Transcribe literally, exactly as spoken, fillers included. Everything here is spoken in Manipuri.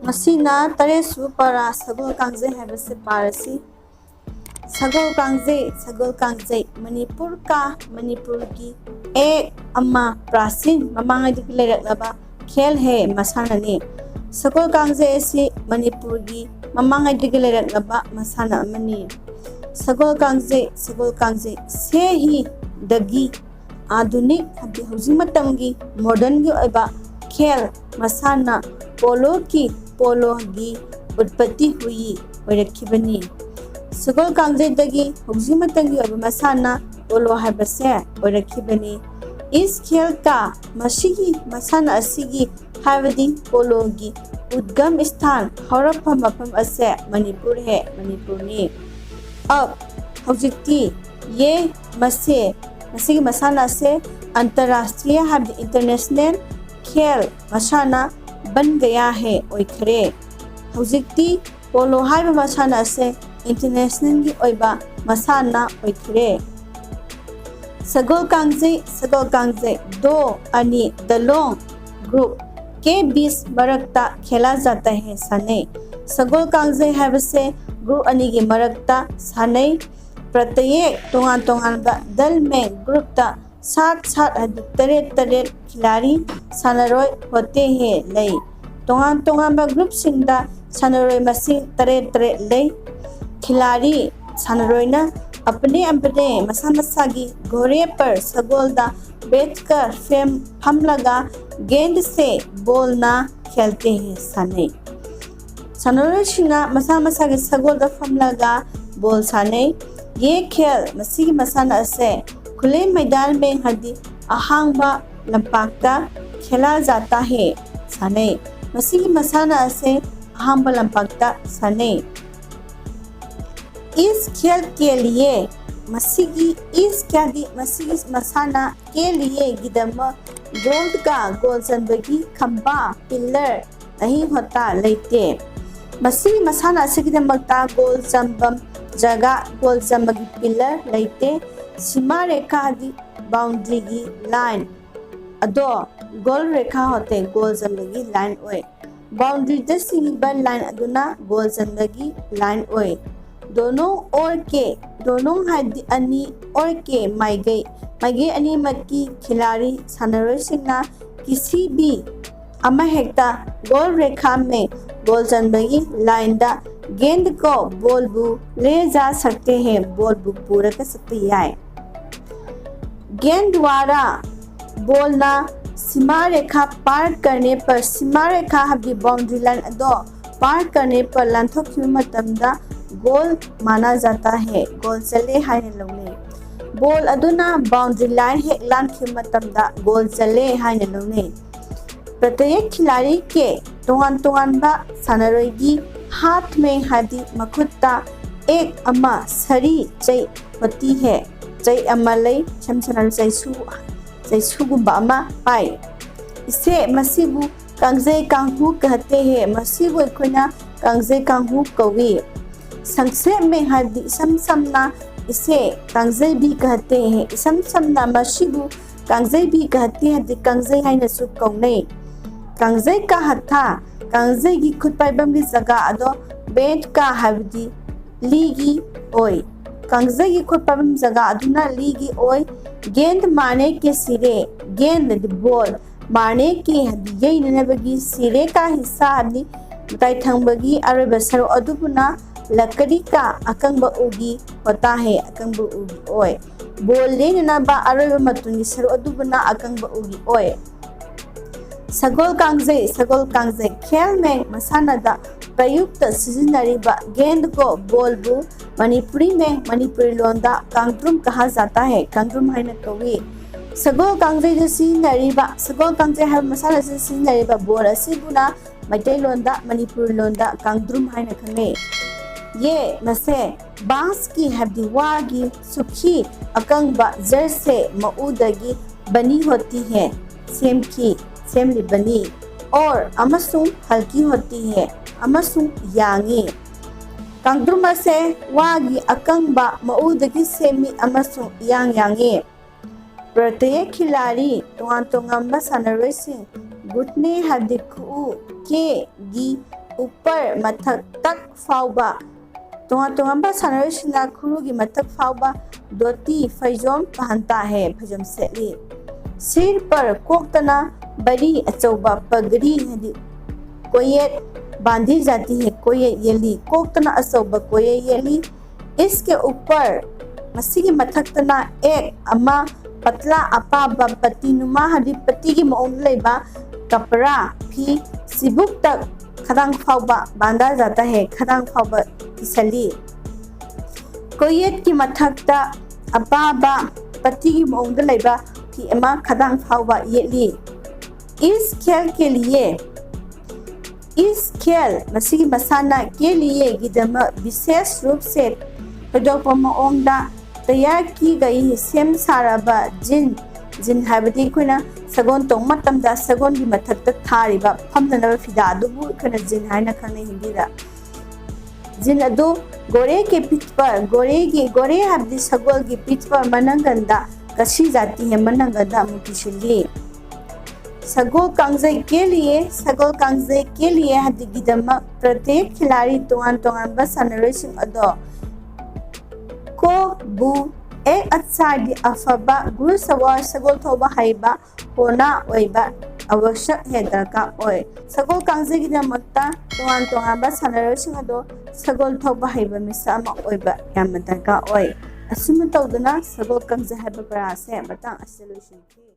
ꯃꯁꯤꯅ ꯇꯔꯦꯠꯁꯨꯕ ꯄꯥꯔꯥ ꯁꯒꯣꯜ ꯀꯥꯡꯖꯩ ꯍꯥꯏꯕꯁꯦ ꯄꯥꯔꯁꯤ꯫ ꯁꯒꯣꯜ ꯀꯥꯡꯖꯩ, ꯁꯒꯣꯜ ꯀꯥꯡꯖꯩ, ꯃꯅꯤꯄꯨꯔ ꯀꯥ, ꯃꯅꯤꯄꯨꯔꯒꯤ ꯑꯦꯛ ꯑꯃ ꯄ꯭ꯔꯥꯆꯤꯟ ꯃꯃꯥꯡꯉꯩꯗꯒꯤ ꯂꯩꯔꯛꯂꯕ ꯈꯦꯜ ꯍꯦ ꯃꯁꯥꯟꯅꯅꯤ꯫ ꯁꯒꯣꯜ ꯀꯥꯡꯖꯩ ꯑꯁꯤ ꯃꯅꯤꯄꯨꯔꯒꯤ ꯃꯃꯥꯡꯉꯩꯗꯒꯤ ꯂꯩꯔꯛꯂꯕ ꯃꯁꯥꯟꯅ ꯑꯃꯅꯤ꯫ ꯁꯒꯣꯜ ꯀꯥꯡꯖꯩ, ꯁꯒꯣꯜ ꯀꯥꯡꯖꯩ, ꯁꯦ ꯍꯤꯗꯒꯤ ꯑꯥꯙꯨꯅꯤꯛ ꯍꯥꯏꯗꯤ ꯍꯧꯖꯤꯛ ꯃꯇꯝꯒꯤ ꯃꯣꯗꯔꯟꯒꯤ ꯑꯣꯏꯕ ꯈꯦꯜ ꯃꯁꯥꯟꯅ ꯄꯣꯂꯣ ꯀꯤ, ꯄꯣꯂꯣꯒꯤ ꯎꯠꯄꯠꯇꯤ ꯍꯨꯏ ꯑꯣꯏꯔꯛꯈꯤꯕꯅꯤ꯫ ꯁꯒꯣꯜ ꯀꯥꯡꯖꯩꯗꯒꯤ ꯍꯧꯖꯤꯛ ꯃꯇꯝꯒꯤ ꯑꯣꯏꯕ ꯃꯁꯥꯟꯅ ꯄꯣꯂꯣ ꯍꯥꯏꯕꯁꯦ ꯑꯣꯏꯔꯛꯈꯤꯕꯅꯤ꯫ ꯏꯁ ꯈꯦꯜ ꯀꯥ, ꯃꯁꯤꯒꯤ ꯃꯁꯥꯟꯅ ꯑꯁꯤꯒꯤ ꯍꯥꯏꯕꯗꯤ ꯄꯣꯂꯣꯒꯤ ꯎꯗꯒꯝ ꯁ꯭ꯊꯥꯟ, ꯍꯧꯔꯛꯐꯝ ꯃꯐꯝ ꯑꯁꯦ ꯃꯅꯤꯄꯨꯔ ꯍꯦ, ꯃꯅꯤꯄꯨꯔꯅꯤ꯫ ꯑꯞ, ꯍꯧꯖꯤꯛꯇꯤ ꯌꯦ ꯃꯁꯦ, ꯃꯁꯤꯒꯤ ꯃꯁꯥꯟꯅ ꯑꯁꯦ ꯑꯟꯇꯔꯔꯥꯁꯇ꯭ꯔꯤꯌ ꯍꯥꯏꯕꯗꯤ ꯏꯟꯇꯔꯅꯦꯁꯅꯦꯜ ꯈꯦꯜ ꯃꯁꯥꯟꯅ ꯕꯟ ꯒꯌꯥ ꯍꯦ ꯑꯣꯏꯈ꯭ꯔꯦ꯫ ꯍꯧꯖꯤꯛꯇꯤ ꯄꯣꯂꯣ ꯍꯥꯏꯕ ꯃꯁꯥꯟꯅ ꯑꯁꯦ ꯏꯟꯇꯔꯅꯦꯁꯅꯦꯜꯒꯤ ꯑꯣꯏꯕ ꯃꯁꯥꯟꯅ ꯑꯣꯏꯈ꯭ꯔꯦ꯫ ꯁꯒꯣꯜ ꯀꯥꯡꯖꯩ, ꯁꯒꯣꯜ ꯀꯥꯡꯖꯩ, ꯗꯣ ꯑꯅꯤ, ꯗ ꯂꯣꯡ ꯒ꯭ꯔꯨꯞ ꯀꯦ ꯕꯤꯁ ꯃꯔꯛꯇ ꯈꯦꯂꯥ ꯖꯥꯇꯥ ꯍꯦ ꯁꯥꯟꯅꯩ꯫ ꯁꯒꯣꯜ ꯀꯥꯡꯖꯩ ꯍꯥꯏꯕꯁꯦ ꯒ꯭ꯔꯨꯞ ꯑꯅꯤꯒꯤ ꯃꯔꯛꯇ ꯁꯥꯟꯅꯩ꯫ ꯄ꯭ꯔꯇꯌꯦꯛ ꯇꯣꯉꯥꯟ ꯇꯣꯉꯥꯟꯕ ꯗꯜ ꯃꯦ ꯒ꯭ꯔꯨꯞꯇ ꯁꯥꯠ ꯁꯥꯠ ꯍꯥꯏꯗꯤ ꯇꯔꯦꯠ ꯇꯔꯦꯠ ꯈꯤꯂꯥꯔꯤ ꯁꯥꯟꯅꯔꯣꯏ ꯍꯣꯇꯦ ꯍꯦ ꯂꯩ꯫ ꯇꯣꯉꯥꯟ ꯇꯣꯉꯥꯟꯕ ꯒ꯭ꯔꯨꯞꯁꯤꯡꯗ ꯁꯥꯟꯅꯔꯣꯏ ꯃꯁꯤꯡ ꯇꯔꯦꯠ ꯇꯔꯦꯠ ꯂꯩ꯫ ꯈꯤꯂꯥꯔꯤ ꯁꯥꯟꯅꯔꯣꯏꯅ ꯑꯄꯅꯦ ꯑꯄꯅꯦ ꯃꯁꯥ ꯃꯁꯥꯒꯤ ꯘꯣꯔꯦ ꯄꯔ ꯁꯒꯣꯜꯗ ꯕꯦꯊꯀꯔ ꯐꯦꯝ ꯐꯝꯂꯒ ꯒꯦꯟꯗ ꯁꯦ ꯕꯣꯜꯅ ꯈꯦꯜꯇꯦ ꯍꯦ ꯁꯥꯟꯅꯩ꯫ ꯁꯥꯟꯅꯔꯣꯏꯁꯤꯡꯅ ꯃꯁꯥ ꯃꯁꯥꯒꯤ ꯁꯒꯣꯜꯗ ꯐꯝꯂꯒ ꯕꯣꯜ ꯁꯥꯟꯅꯩ꯫ ꯌꯦ ꯈꯦꯜ, ꯃꯁꯤꯒꯤ ꯃꯁꯥꯟꯅ ꯑꯁꯦ ꯈꯨꯂꯦ ꯃꯩꯗꯥꯟ ꯃꯦꯡ ꯍꯥꯏꯗꯤ ꯑꯍꯥꯡꯕ ꯂꯝꯄꯥꯛꯇ ꯈꯦꯂꯥ ꯖꯥꯇꯥ ꯍꯦ ꯁꯥꯟꯅꯩ꯫ ꯃꯁꯤꯒꯤ ꯃꯁꯥꯟꯅ ꯑꯁꯦ ꯑꯍꯥꯡꯕ ꯂꯝꯄꯥꯛꯇ ꯁꯥꯟꯅꯩ꯫ ꯏꯁ ꯈꯦꯜ ꯀꯦ ꯂꯤꯌꯦ, ꯃꯁꯤꯒꯤ ꯏꯁ ꯈꯦꯜꯗꯤ ꯃꯁꯤꯒꯤ ꯃꯁꯥꯟꯅ ꯀꯦ ꯂꯤꯌꯦꯒꯤꯗꯃꯛ ꯒꯣꯜꯗ ꯀꯥ ꯒꯣꯜ ꯆꯟꯕꯒꯤ ꯈꯝꯕꯥ, ꯄꯤꯜꯂꯔ, ꯑꯍꯤꯡ ꯍꯣꯇꯥ ꯂꯩꯇꯦ꯫ ꯃꯁꯤꯒꯤ ꯃꯁꯥꯟꯅ ꯑꯁꯤꯒꯤꯗꯃꯛꯇ ꯒꯣꯜ ꯆꯟꯐꯝ ꯖꯒꯥ, ꯒꯣꯜ ꯆꯟꯕꯒꯤ ꯄꯤꯜꯂꯔ ꯂꯩꯇꯦ꯫ ꯁꯤꯃꯥ ꯔꯦꯈꯥꯗꯤ ꯕꯥꯎꯟꯗ꯭ꯔꯤꯒꯤ ꯂꯥꯏꯟ ꯑꯗꯣ ꯒꯣꯜ ꯔꯦꯈꯥ ꯍꯣꯇꯦ ꯒꯣꯜ ꯆꯟꯕꯒꯤ ꯂꯥꯏꯟ ꯑꯣꯏ꯫ ꯕꯥꯎꯟꯗ꯭ꯔꯤꯗ ꯁꯤꯡꯉꯤꯕ ꯂꯥꯏꯟ ꯑꯗꯨꯅ ꯒꯣꯜ ꯆꯟꯕꯒꯤ ꯂꯥꯏꯟ ꯑꯣꯏ꯫ दोनों ओर के, दोनों ꯍꯥꯏꯗꯤ ꯑꯅꯤ, ओर के ꯃꯥꯏꯀꯩ, ꯃꯥꯏꯀꯩ ꯑꯅꯤꯃꯛꯀꯤ ꯈꯤꯂꯥꯔꯤ ꯁꯥꯟꯅꯔꯣꯏꯁꯤꯡꯅ ꯀꯤꯁꯤ ꯕꯤ ꯑꯃꯍꯦꯛꯇ ꯒꯣꯜ ꯔꯦꯈꯥ ꯃꯦ ꯒꯣꯜ ꯆꯟꯕꯒꯤ ꯂꯥꯏꯟꯗ ꯒꯦꯟꯗ ꯀꯣ ꯕꯣꯜꯕꯨ ꯂꯦ ꯖꯥ ꯁꯛꯇꯦ ꯍꯦ ꯕꯣꯜꯕꯨ ꯄꯨꯔꯒ ꯆꯠꯄ ꯌꯥꯏ꯫ गेंद द्वारा ꯕꯣꯜꯅ ꯁꯤꯃꯥ ꯔꯦꯈꯥ ꯄꯥꯔ ꯀꯔꯅꯦ ꯄꯔ ꯁꯤꯃꯥ ꯔꯦꯈꯥ ꯍꯥꯏꯕꯗꯤ ꯕꯥꯎꯟꯗ꯭ꯔꯤ ꯂꯥꯏꯟ ꯑꯗꯣ ꯄꯥꯔ ꯀꯔꯅꯦ ꯄꯔ ꯂꯥꯟꯊꯣꯛꯈꯤꯕ ꯃꯇꯝꯗ ꯒꯣꯜ ꯃꯥꯅꯥ ꯖꯥꯇꯥ ꯍꯦ ꯒꯣꯜ ꯆꯜꯂꯦ ꯍꯥꯏꯅ ꯂꯧꯅꯩ꯫ ꯕꯣꯜ ꯑꯗꯨꯅ ꯕꯥꯎꯟꯗ꯭ꯔꯤ ꯂꯥꯏꯟ ꯍꯦꯛ ꯂꯥꯟꯈꯤꯕ ꯃꯇꯝꯗ ꯒꯣꯜ ꯆꯜꯂꯦ ꯍꯥꯏꯅ ꯂꯧꯅꯩ꯫ प्रत्येक खिलाड़ी के ꯇꯣꯉꯥꯟ ꯇꯣꯉꯥꯟꯕ ꯁꯥꯟꯅꯔꯣꯏꯒꯤ ꯍꯥꯊ ꯃꯦ ꯍꯥꯏꯕꯗꯤ ꯃꯈꯨꯠꯇ ꯑꯦꯛ ꯑꯃ ꯁꯔꯤ ꯆꯩ ꯍꯣꯇꯤ ꯍꯦ ꯆꯩ ꯑꯃ ꯂꯩ ꯁꯝꯁꯅ ꯆꯩꯁꯨ ꯆꯩꯁꯨꯒꯨꯝꯕ ꯑꯃ ꯄꯥꯏ꯫ ꯏꯁꯦ ꯃꯁꯤꯕꯨ ꯀꯥꯡꯖꯩ ꯀꯥꯡꯍꯨ ꯀꯍꯇꯦ ꯍꯦ ꯃꯁꯤꯕꯨ ꯑꯩꯈꯣꯏꯅ ꯀꯥꯡꯖꯩ ꯀꯥꯡꯍꯨ ꯀꯧꯏ꯫ संक्षेप में ꯍꯥꯏꯕꯗꯤ ꯏꯁꯝ ꯁꯝꯅ ꯏꯁꯦ ꯀꯥꯡꯖꯩꯕꯤ ꯀꯍꯇꯦ ꯍꯦ ꯏꯁꯝ ꯁꯝꯅ ꯃꯁꯤꯕꯨ ꯀꯥꯡꯖꯩꯕꯤ ꯀꯍꯇꯦ ꯍꯥꯏꯕꯗꯤ ꯀꯥꯡꯖꯩ ꯍꯥꯏꯅꯁꯨ ꯀꯧꯅꯩ꯫ ꯀꯥꯡꯖꯩ ꯀꯥ ꯍꯠꯊꯥ ꯀꯥꯡꯖꯩꯒꯤ ꯈꯨꯠ ꯄꯥꯏꯐꯝꯒꯤ ꯖꯒꯥ ꯑꯗꯣ ꯕꯦꯠ ꯀꯥ ꯍꯥꯏꯕꯗꯤ ꯂꯤꯒꯤ ꯑꯣꯏ꯫ ꯀꯥꯡꯖꯩꯒꯤ ꯈꯨꯠ ꯄꯥꯏꯐꯝ ꯖꯒꯥ ꯑꯗꯨꯅ ꯂꯤꯒꯤ ꯑꯣꯏ꯫ गेंद मारने के सिरे, गेंद ꯍꯥꯏꯗꯤ ꯕꯣꯜ, मारने के ꯍꯥꯏꯗꯤ ꯌꯩꯅꯅꯕꯒꯤ सिरे का हिस्सा ꯍꯥꯏꯕꯗꯤ ꯃꯇꯥꯏ ꯊꯪꯕꯒꯤ ꯑꯔꯣꯏꯕ ꯁꯔꯨꯛ ꯑꯗꯨꯕꯨꯅ लकड़ी का ꯑꯀꯪꯕ ꯎꯒꯤ ꯍꯣꯇꯥ ꯍꯦ ꯑꯀꯪꯕ ꯎꯒꯤ ꯑꯣꯏ꯫ ꯕꯣꯜ ꯌꯩꯅꯅꯕ ꯑꯔꯣꯏꯕ ꯃꯇꯨꯡꯒꯤ ꯁꯔꯨꯛ ꯑꯗꯨꯕꯨꯅ ꯑꯀꯪꯕ ꯎꯒꯤ ꯑꯣꯏ꯫ ꯁꯒꯣꯜ ꯀꯥꯡꯖꯩ, ꯁꯒꯣꯜ ꯀꯥꯡꯖꯩ ꯈꯦꯜ ꯃꯦ ꯃꯁꯥꯟꯅꯗ ꯄ꯭ꯔꯌꯨꯛꯇ ꯁꯤꯖꯤꯟꯅꯔꯤꯕ ꯒꯦꯟꯗ ꯀꯣ ꯕꯣꯜꯕꯨ ꯃꯅꯤꯄꯨꯔꯤ ꯃꯦ ꯃꯅꯤꯄꯨꯔꯤ ꯂꯣꯟꯗ ꯀꯥꯡꯗ꯭ꯔꯨꯝ ꯀꯍꯥ ꯖꯥꯇꯥ ꯍꯦ ꯀꯥꯡꯗ꯭ꯔꯨꯝ ꯍꯥꯏꯅ ꯀꯧꯏ꯫ ꯁꯒꯣꯜ ꯀꯥꯡꯖꯩꯗ ꯁꯤꯖꯤꯟꯅꯔꯤꯕ ꯁꯒꯣꯜ ꯀꯥꯡꯖꯩ ꯍꯥꯏꯕ ꯃꯁꯥꯟꯅ ꯑꯁꯤꯗ ꯁꯤꯖꯤꯟꯅꯔꯤꯕ ꯕꯣꯜ ꯑꯁꯤꯕꯨꯅ ꯃꯩꯇꯩꯂꯣꯟꯗ ꯃꯅꯤꯄꯨꯔꯤ ꯂꯣꯟꯗ ꯀꯥꯡꯗ꯭ꯔꯨꯝ ꯍꯥꯏꯅ ꯈꯪꯅꯩ꯫ ꯌꯦ ꯃꯁꯦ ꯕꯥꯡꯁꯀꯤ ꯍꯥꯏꯕꯗꯤ ꯋꯥꯒꯤ ꯁꯨꯈꯤ ꯑꯀꯪꯕ ꯖꯔꯁꯦ ꯃꯎꯗꯒꯤ ꯕꯅꯤ ꯍꯣꯇꯤ ꯍꯦ ꯁꯦꯝꯈꯤ ꯁꯦꯝꯂꯤꯕꯅꯤ꯫ ꯑꯣꯔ ꯑꯃꯁꯨꯡ ꯍꯜꯀꯤ ꯍꯣꯇꯤ ꯍꯦ ꯑꯃꯁꯨꯡ ꯌꯥꯡꯉꯤ꯫ ꯀꯥꯡꯗ꯭ꯔꯨꯝ ꯑꯁꯦ ꯋꯥꯒꯤ ꯑꯀꯪꯕ ꯃꯎꯗꯒꯤ ꯁꯦꯝꯃꯤ ꯑꯃꯁꯨꯡ ꯏꯌꯥꯡ ꯌꯥꯡꯉꯤ꯫ प्रत्येक खिलाड़ी ꯇꯣꯉꯥꯟ ꯇꯣꯉꯥꯟꯕ ꯁꯥꯟꯅꯔꯣꯏꯁꯤꯡ घुटने ꯍꯥꯏꯕꯗꯤ ꯈꯨꯎ, के ꯒꯤ ऊपर ꯃꯊꯛ, तक ꯐꯥꯎꯕ꯫ ꯇꯣꯉꯥꯟ ꯇꯣꯉꯥꯟꯕ ꯁꯥꯟꯅꯔꯣꯏꯁꯤꯡꯅ ꯈꯨꯔꯨꯒꯤ ꯃꯊꯛ ꯐꯥꯎꯕ धोती ꯐꯩꯖꯣꯝ पहनता है, ꯐꯩꯖꯣꯝ ꯁꯦꯠꯂꯤ꯫ सिर पर ꯀꯣꯛꯇꯅ बड़ी ꯑꯆꯧꯕ पगड़ी ꯍꯥꯏꯗꯤ ꯀꯣꯌꯦꯠ बांधी जाती है, ꯀꯣꯌꯦꯠ ꯌꯦꯠꯂꯤ꯫ ꯀꯣꯛꯇꯅ ꯑꯆꯧꯕ ꯀꯣꯌꯦꯠ ꯌꯦꯠꯂꯤ꯫ इसके ऊपर ꯃꯁꯤꯒꯤ ꯃꯊꯛꯇꯅ एक ꯑꯃ पतला ꯑꯄꯥꯕ पत्तीनुमा ꯍꯥꯏꯗꯤ ꯄꯇꯤꯒꯤ ꯃꯑꯣꯡꯗ ꯂꯩꯕ कपड़ा ꯐꯤ ꯆꯤꯕꯨꯛꯇ ꯈꯗꯥꯡ ꯐꯥꯎꯕ बांधा जाता है, ꯈꯗꯥꯡ ꯐꯥꯎꯕ ꯀꯤꯁꯜꯂꯤ꯫ ꯀꯣꯌꯦꯠꯀꯤ ꯃꯊꯛꯇ ꯑꯄꯥꯕ ꯄꯇꯤꯒꯤ ꯃꯑꯣꯡꯗ ꯂꯩꯕ ꯐꯤ ꯑꯃ ꯈꯗꯥꯡ ꯐꯥꯎꯕ ꯌꯦꯠꯂꯤ꯫ इस खेल के लिए, इस खेल ꯃꯁꯤꯒꯤ ꯃꯁꯥꯟꯅ के लिए ꯒꯤꯗꯃꯛ विशेष रूप से ꯊꯣꯏꯗꯣꯛꯄ ꯃꯑꯣꯡꯗ तैयार की गई ꯁꯦꯝ ꯁꯥꯔꯕ जिन, जिन ꯍꯥꯏꯕꯗꯤ ꯑꯩꯈꯣꯏꯅ ꯁꯒꯣꯜ ꯇꯣꯡꯕ ꯃꯇꯝꯗ ꯁꯒꯣꯜꯒꯤ ꯃꯊꯛꯇ ꯊꯥꯔꯤꯕ ꯐꯝꯅꯅꯕ ꯐꯤꯗꯥ ꯑꯗꯨꯕꯨ ꯑꯩꯈꯣꯏꯅ जिन ꯍꯥꯏꯅ ꯈꯪꯅꯩ ꯍꯤꯟꯗꯤꯗ꯫ जिन ꯑꯗꯨ घोड़े के पीठ पर, घोड़े ꯒꯤ, घोड़े ꯍꯥꯏꯕꯗꯤ ꯁꯒꯣꯜꯒꯤ पीठ पर ꯃꯅꯪꯒꯟꯗ कसी जाती है, ꯃꯅꯪꯒꯟꯗ ꯑꯃꯨꯛ ꯀꯤꯁꯤꯜꯂꯤ꯫ ꯁꯒꯣꯜ ꯀꯥꯡꯖꯩ के लिए, ꯁꯒꯣꯜ ꯀꯥꯡꯖꯩ के लिए ꯍꯥꯏꯕꯗꯤꯒꯤꯗꯃꯛ प्रत्येक खिलाड़ी ꯇꯣꯉꯥꯟ ꯇꯣꯉꯥꯟꯕ ꯁꯥꯟꯅꯔꯣꯏꯁꯤꯡ ꯑꯗꯣ को ꯕꯨ एक अच्छा ꯍꯥꯏꯗꯤ ꯑꯐꯕ घुड़सवार ꯁꯒꯣꯜ ꯊꯧꯕ ꯍꯩꯕ होना ꯑꯣꯏꯕ आवश्यक है ꯗꯔꯀꯥꯔ ꯑꯣꯏ꯫ ꯁꯒꯣꯜ ꯀꯥꯡꯖꯩꯒꯤꯗꯃꯛꯇ ꯇꯣꯉꯥꯟ ꯇꯣꯉꯥꯟꯕ ꯁꯥꯟꯅꯔꯣꯏꯁꯤꯡ ꯑꯗꯣ ꯁꯒꯣꯜ ꯊꯧꯕ ꯍꯩꯕ ꯃꯤꯁꯛ ꯑꯃ ꯑꯣꯏꯕ ꯌꯥꯝꯅ ꯗꯔꯀꯥꯔ ꯑꯣꯏ꯫ ꯑꯁꯨꯝꯅ ꯇꯧꯗꯅ ꯁꯒꯣꯜ ꯀꯥꯡꯖꯩ ꯍꯥꯏꯕ ꯄꯔꯥ ꯑꯁꯦ ꯃꯇꯥꯡ ꯑꯁꯤꯗ ꯂꯣꯏꯁꯤꯟꯈꯤ꯫